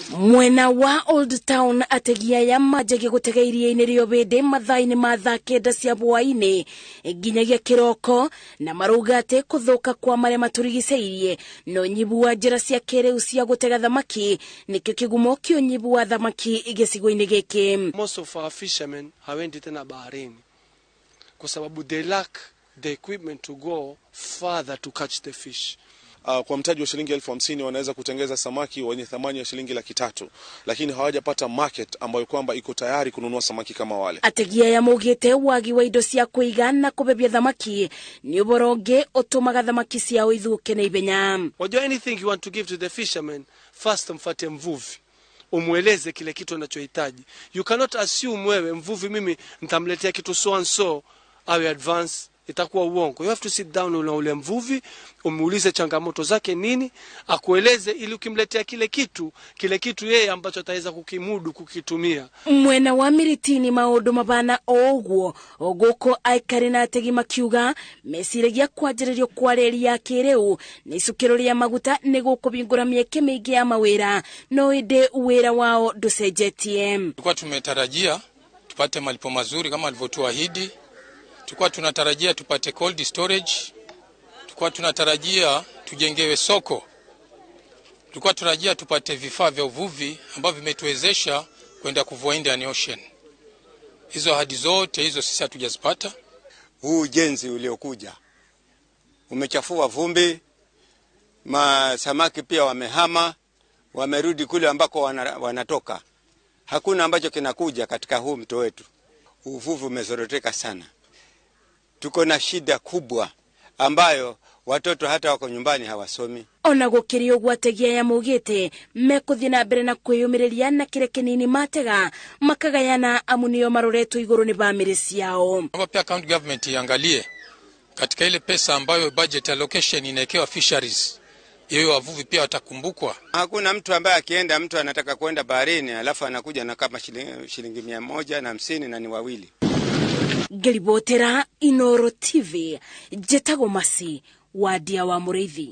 Mwena wa Old Town, ategi aya manjagia gũtega iria-inĩ rĩa Ũbĩndĩ mathaa-inĩ ma thaa 9 cia hwaĩ-inĩ nginyagia kĩroko, na marauga atĩ kũthũka kwa marĩa matũrigicĩirie na ũnyihu wa njĩra cia kĩrĩu cia gũtega thamaki nĩkĩo kĩgumo kĩa ũnyihu wa thamaki gĩcigo-inĩ gĩkĩ. Most of our fishermen hawendi tena baharini kwa sababu they lack the equipment to go further to catch the fish. Kwa mtaji wa shilingi 50,000 wanaweza kutengeza samaki wenye thamani ya shilingi 300,000, lakini hawajapata market ambayo kwamba iko tayari kununua samaki kama wale. Ategi aya maugĩte wagi wa indo cia kũiga na kũbebia thamaki nĩ ũhoro ũngĩ ũtũmaga thamaki ciao ithũke na ihenya. Wajua, anything you want to give to the fishermen, first mfate mvuvi, umweleze kile kitu anachohitaji. You cannot assume wewe mvuvi, mimi nitamletea kitu so and so awe advance, itakuwa uongo. You have to sit down na ule mvuvi, umuulize changamoto zake nini, akueleze ili ukimletea kile kitu yeye ambacho ataweza kukimudu kukitumia. Mwena wa Miritini maũndũ mabana o ũguo, gũkũ aikari na ategi makiuga meciragia kwanjĩrĩrio kwa reri ya kĩrĩu na icukĩro rĩa maguta nĩ gũkũhingũra mĩeke mĩingĩ ya mawĩra, no ĩndĩ wĩra wao ndũcenjetie. Tulikuwa tumetarajia tupate malipo mazuri kama alivyotuahidi. Tulikuwa tunatarajia tupate cold storage. Tulikuwa tunatarajia tujengewe soko. Tulikuwa tunatarajia tupate vifaa vya uvuvi ambavyo vimetuwezesha kwenda kuvua Indian Ocean. Hizo ahadi zote hizo sisi hatujazipata. Huu ujenzi uliokuja umechafua vumbi, masamaki pia wamehama, wamerudi kule ambako wanatoka. Hakuna ambacho kinakuja katika huu mto wetu. Uvuvi umezoroteka sana. Tuko na shida kubwa ambayo watoto hata wako nyumbani hawasomi. Ona gũkĩrĩ ũguo, ategi aya maugĩte mekũthiĩ na mbere na kwĩyũmĩrĩria na kĩrĩa kĩnini matega makagayana, amu nĩo maroretwo igũrũ nĩ bamĩrĩ ciao. Naomba pia county government iangalie katika ile pesa ambayo budget allocation inawekewa fisheries, hiyo wavuvi pia watakumbukwa. Hakuna mtu ambaye akienda, mtu anataka kwenda baharini alafu anakuja na kama shilingi 150 na ni wawili. Ngĩribotera Inoro TV, njĩtagwo Masi Wadia wa Mũrĩithi.